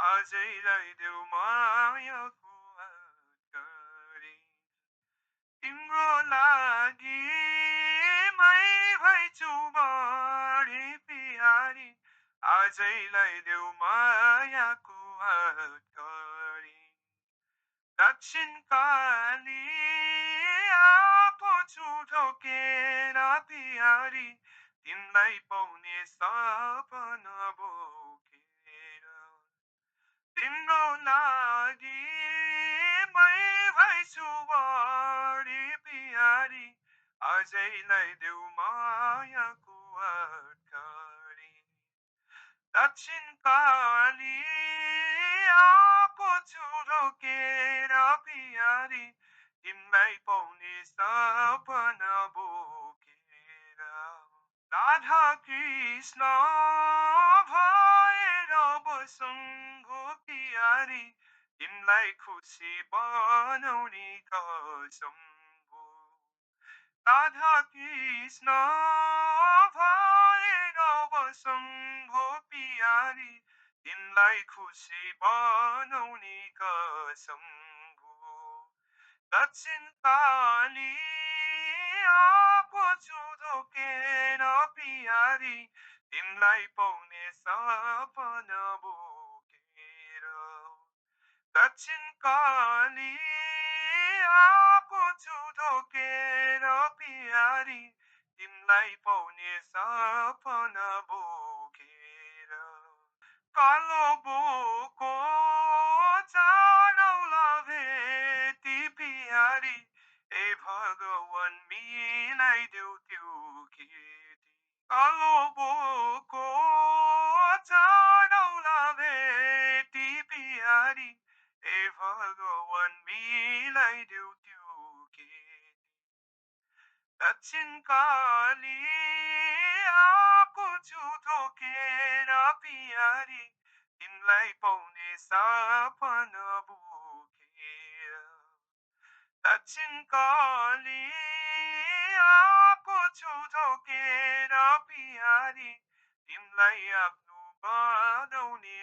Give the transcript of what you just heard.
आजैलाई देऊ मायाको हात गरी तिम्रो लागि मै भइछु बढी पियारी आजैलाई देऊ मायाको हात गरी दक्षिण काली आफू छु ढोकेर पियारी तिमीलाई पाउने सपना बोकेर तिम्रो लागि मै भइछु बढी पियारी अझैलाई देऊ मायाको अटारी दक्षिण काली आफू छु ढोकेर पियारी तिमीलाई पाउने सपना बोकेर राधा कृष्ण भएर बसौँ पियारी तिमीलाई खुसी बनाउने कसम भो राधा कृष्ण भएर बसौँ भो पियारी तिमीलाई खुसी बनाउने कसम भो दक्षिण काली आफू छु ढोकेर पियारी तिमीलाई पाउने सपना बोकेर दक्षिण काली आफू छु ढोकेर पियारी तिमीलाई पाउने सपना बोकेर कालो बोको चाडौला भेटी पियारी ए भगवान मिलाइदेऊ त्यो केटी कालो बोको चाडौला भेटी पियारी ए भगवान मिलाइदेऊ त्यो केटी दक्षिण काली आफू छु ढोकेर पियारी तिमीलाई पाउने सपना बोकेर दक्षिण काली आफू छु ढोकेर पियारी तिमीलाई आफ्नो बनाउने